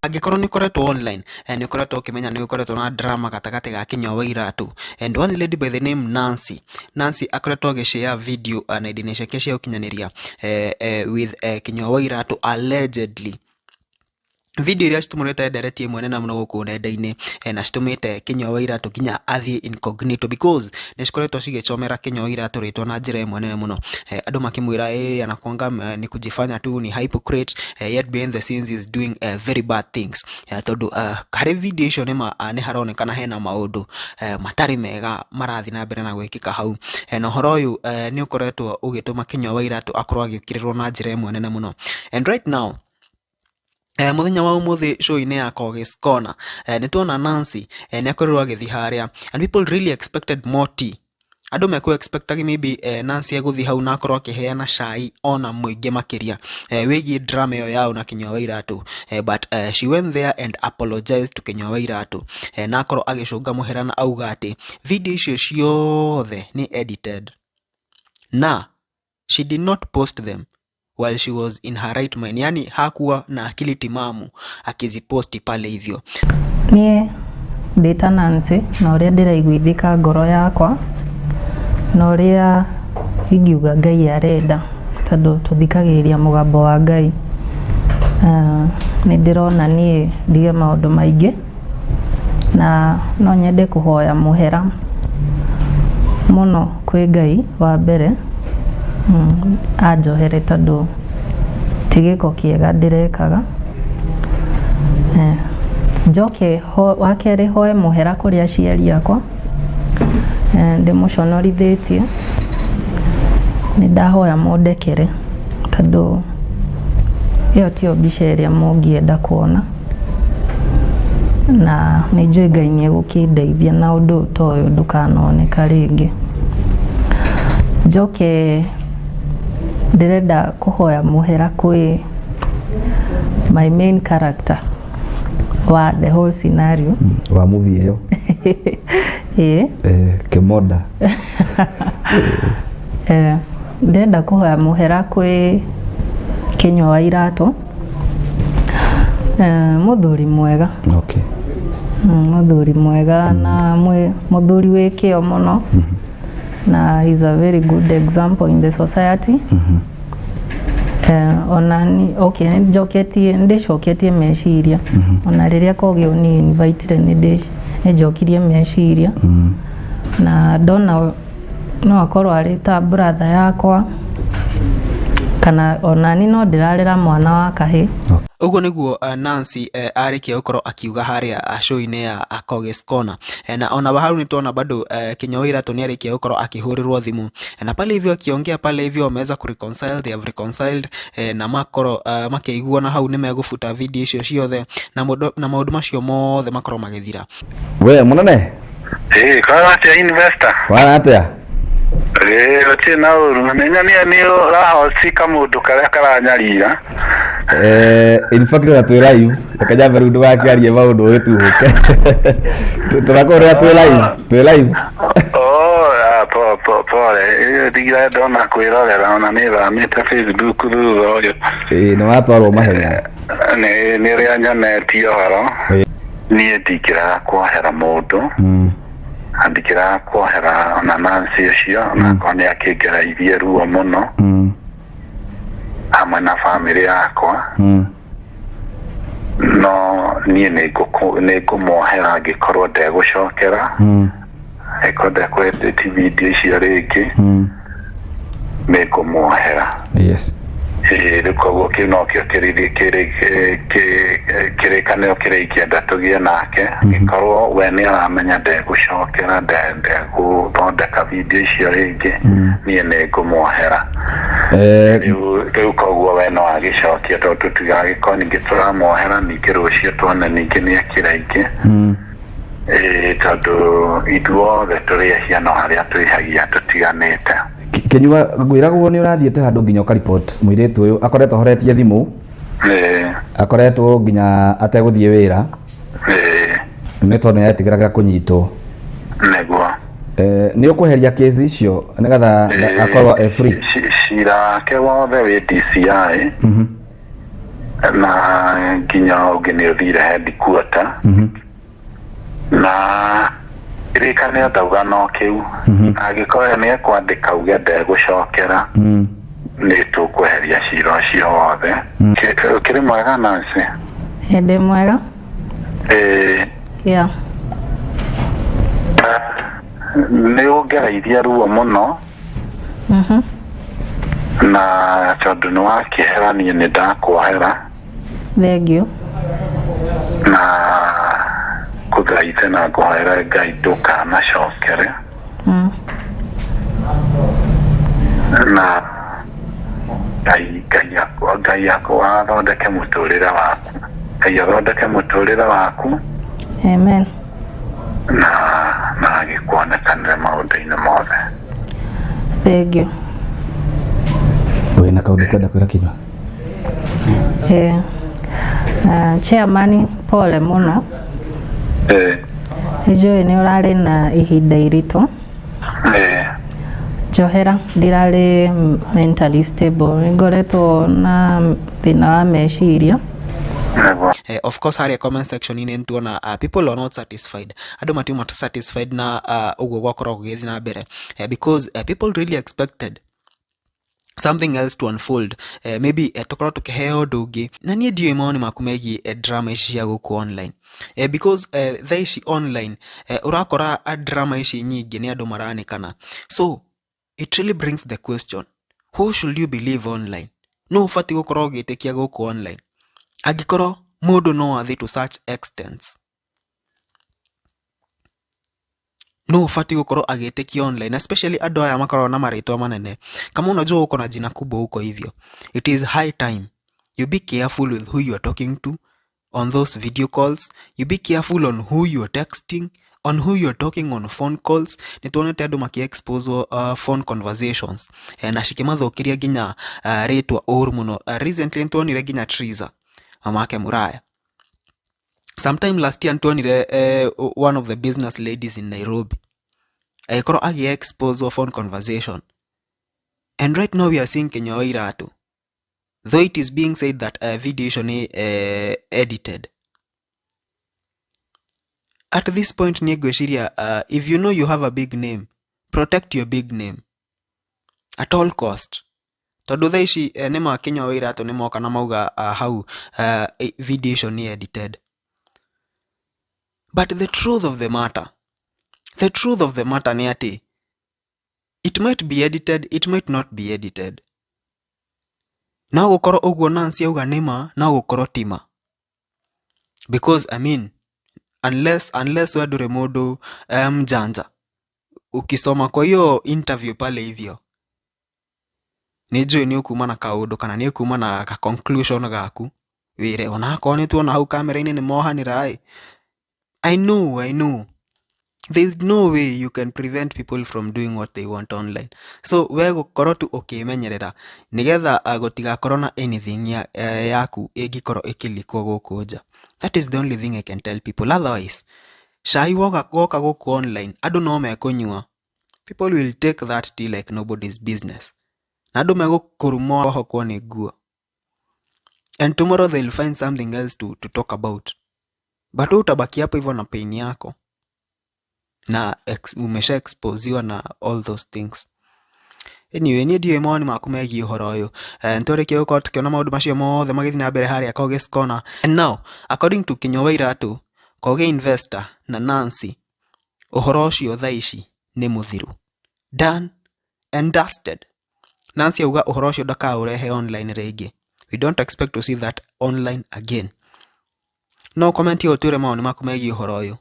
Angĩkorwo nĩ ũkoretwo online, nĩ ũkoretwo ũkĩmenya nĩ ũkoretwo na drama gatagatĩ ga Kinyua wa Iratũ and one lady by the name Nancy. Nancy akoretwo agĩshare video nenda-inĩ ciake cia ũkinyanĩria with Kinyua wa Iratũ allegedly video iria citumũrĩte ndereti ĩmwe nene mũno gũkũ nenda-inĩ, na citũmĩte Kinyua wa Iratũ nginya athiĩ incognito because nĩ cikoretwo cigĩcomera Kinyua wa Iratũ rĩtwa na njĩra ĩmwe nene mũno. Andũ makĩmwĩra ĩ anakuanga ni kujifanya tu ni hypocrite, yet behind the scenes is doing very bad things, tondũ harĩ video icio nĩma nĩ haronekana hena maũndũ matarĩ mega marathiĩ na mbere na gwĩkĩka hau. Na ũhoro ũyũ nĩ ũkoretwo ũgĩtũma Kinyua wa Iratũ akorwo agĩũkĩrĩrwo na njĩra ĩmwe nene mũno. And right now, mũthenya wa ũmũthĩ show-inĩ ya Kogi's Corner, nĩ tuona Nancy nĩ akorirwo agĩthiĩ harĩa and people really expected more tea. Andũ mekũ expectagi maybe Nancy egũthiĩ hau na akorwo akĩheana cai ona mũingĩ makĩria wĩgiĩ drama ĩyo yao na Kinyua wa Iratũ, but she went there and apologized to Kinyua wa Iratũ, na akorwo agĩcũnga mũhera na auga atĩ video icio ciothe nĩ edited na she did not post them while she was in her right mind, yani hakuwa na akili timamu akiziposti pale hivyo. Niĩ ndĩ ta Nancy na ũrĩa ndĩraiguithĩka ngoro yakwa na ũrĩa ingiuga Ngai arenda, tondũ tũthikagĩrĩria mũgambo wa Ngai. Nĩ ndĩrona niĩ ndige maũndũ maingĩ na no nyende kũhoya mũhera mũno kwĩ Ngai wa mbere, anjohere tondũ ti gĩko kĩega ndĩrekaga. Njoke wa kerĩ hoe mũhera kũrĩ aciari akwa, ndĩmũconorithĩtie, nĩ ndahoya mũndekere tondũ ĩyo tiyo mbica ĩrĩa mũngĩenda kuona, na nĩ njũĩ Ngai nĩ egũkĩndeithia na ũndũ ta ũyũ ndũkanoneka rĩngĩ. Njoke ndĩrenda kũhoya mũhera kwĩ my main character wa the whole scenario wa movie ĩyo. Ĩĩ. Kĩmonda. Ndĩrenda kũhoya mũhera kwĩ Kinyua wa Iratũ, mũthuri mwega, mũthuri mwega na mũthuri wĩ kĩo mũno, na he's a very good example in the society. Ona ni okay nĩnjoketie nĩndĩcoketie meciria, ona rĩrĩa Kogi ni invitire nĩnjokirie meciria na ndona no akorwo arĩ ta brother yakwa kana onani no ndĩrarera mwana wa kahĩ. Ũguo nĩguo Nancy arĩkia gũkorwo akiuga harĩa show-inĩ ya Kogi's Corner. Na ona hau nĩ tuona bado Kinyua wa Iratũ nĩ arĩkia gũkorwo akĩhũrĩrwo thimũ, na pale hivyo akiongea pale hivyo wameweza kureconcile, they have reconciled, na makorwo makĩiguana hau nĩ megũbuta video icio ciothe na maũndũ macio mothe makorwo magĩthira. We mũnene. Ĩĩ, kwara atĩa, investor? Wana atĩa? Ĩĩ, gũtirĩ na ũru. Nĩ nyonia nĩ ũrahoci kamũndũ karĩa karanyarira. In fact na twĩ live, reke nyambe rĩu ndũgakĩarie maũndũ ũgĩtuhũke, tũrakorwo rĩrĩa twĩ live, twĩ live. Oh, ah, po po pole. Ĩyo ndigira ndona kwĩrorera ona nĩ thamĩte Facebook thutha ũyũ. Ĩĩ, nĩ watwarwo mahenya. Nĩ ũrĩa nyonetie ũhoro. Niĩ ndingĩraga kuohera mũndũ. Na ndingĩraga kuohera ona Nancy ũcio, onakorwo nĩ akĩngereirie ruo mũno hamwe na bamĩrĩ yakwa. No niĩ nĩ ngũmuohera angĩkorwo ndegũcokera, angĩkorwo ndekũ-edit video icio rĩngĩ, nĩ ngũmuohera. Ĩĩ, rĩu koguo kĩu nokĩo kĩrĩkanĩro kĩrĩa ingĩenda tũgĩe nake, angĩkorwo we nĩ aramenya ndegũcokera, ndegũthondeka video icio rĩngĩ, niĩ nĩ ngũmuohera. Rĩu koguo we no agĩcokie, tondũ tũtigagĩkorwo ningĩ tũramuohera ningĩ rũciũ tuone ningĩ nĩ ekĩra ingĩ. Ĩĩ, tondũ ithuothe tũrĩ ehia no harĩa twĩhagia tũtiganĩte. Kĩnyua, ngwĩragwo nĩ ũrathiĩte handũ nginya ũkaripot mũirĩtu ũyũ akoretwo ahoretie thimũ, akoretwo nginya ategũthiĩ wĩra nĩ tondũ nĩ aretigĩraga kũnyitwo. Nĩguo. Nĩ ũkweheria kesi icio nĩgetha akorwo e free? Cira wake wothe wĩ DCI. Na nginya ũngĩ nĩ ũthire headquarter. Na kĩrĩkanĩro ndauga no kĩu, angĩkorwo nĩ ekwandĩka uge ndegũcokera, nĩ tũkweheria cira ũcio wothe. Kĩrĩ mwega, Nancy? Ndĩ mwega. Ĩĩ. Yeah. Nĩ ũngereirie ruo mũno. Na tondũ nĩ wakĩhera, niĩ nĩ ndakuohera. Thank you. Na ngũthaithe na ngũhoere Ngai ndũkanacokere. Na Ngai akwa athondeke mũtũrĩre waku, Ngai athondeke mũtũrĩre waku. Amen. Na agĩkuonekanĩre maũndũ-inĩ mothe. Thank you. Wĩna kaũndũ kwenda kwĩra Kinyua? Chairman, pole mũno. Nĩnjũĩ nĩ ũrarĩ na ihinda iritũ. Njohera, ndirarĩ mentally stable, nĩ ngoretwo na thĩna wa meciria. Of course harĩa comment section inĩ nĩtuona people are not satisfied, andũ matiuma satisfied na ũguo gwakorwo gũgĩthiĩ na mbere, because people really expected something else to unfold, maybe tukorwo tukiheo ũndũ ũngĩ. Na niĩ ndiũĩ mawoni maku megiĩ drama ici cia gũkũ online, because thaa ici online ũrakora drama ici nyingĩ nĩ andũ maranĩkana. So it really brings the question, who should you believe online? No ũbatiĩ gũkorwo ũgĩtĩkia gũkũ online angĩkorwo mũndũ no athiĩ to such extents? No ũbatiĩ gũkorwo agĩtĩkio online, especially andũ aya makoragwo na marĩtwa manene? Kama unajua uko na jina kubwa huko hivyo, it is high time you be careful with who you are talking to on those video calls. You be careful on who you are texting, on who you are talking on phone calls. Nĩ tuonete andũ maki-expose phone conversations na cikĩmathũkĩria nginya rĩtwa ũru mũno. Recently nĩ tuonire nginya Triza, mama wake Muraya. Sometime last year nĩtuonire one of the business ladies in Nairobi agĩkorwo agĩ-expose phone conversation, and right now we are seeing Kinyua wa Iratu, though it is being said that video icio nĩ edited. At this point niĩ ngwĩciria, if you know you have a big name, protect your big name at all cost, tondũ thaa ici nĩ ma Kinyua wa Iratu nĩ moka na mauga hau video icio nĩ edited, but the truth of the matter nĩ atĩ it might be edited, it might not be edited. No gũkorwo ũguo Nancy auga nĩ ma, no gũkorwo ti ma, because I mean, unless we ndũrĩ mũndũ mjanja, ukisoma kwa hiyo interview pale hivyo, nĩ njũĩ nĩ ũkuma na kaũndũ kana nĩ ũkuma na ka conclusion gaku wĩre onakorwo nĩ tuona hau kamera-inĩ nĩ mohanĩra ĩ. I know there is no way you can prevent people from doing what they want online, so we gũkorwo tu ũkĩmenyerera nĩgetha gũtigakorwo na anything yaku ĩngĩkorwo ĩkĩlikwo gũkũ nja. That is the only thing I can tell people. Otherwise, cai woka gũkũ online, andũ no mekũnyua. People will take that tea like nobody's business, na andũ megũkũruma wahokwo nĩ nguo, and tomorrow they'll find something else to talk about, but wewe utabaki hapo hivyo na pain yako na umesha exposiwa na all those things. Anyway, niĩ ndiũĩ mawoni maku megiĩ ũhoro ũyũ. Nĩtwarĩkia gũkorwo tũkĩona maũndũ macio mothe magĩthiĩ na mbere harĩa Koge's Corner, and now according to Kinyua wa Iratu, Koge Investor na Nancy, ũhoro ũcio thaa ici nĩ mũthiru, done and dusted. Nancy auga ũhoro ũcio ndakaũrehe online rĩngĩ. We don't expect to see that online again. No comment ũtwĩre mawoni maku megiĩ ũhoro ũyũ.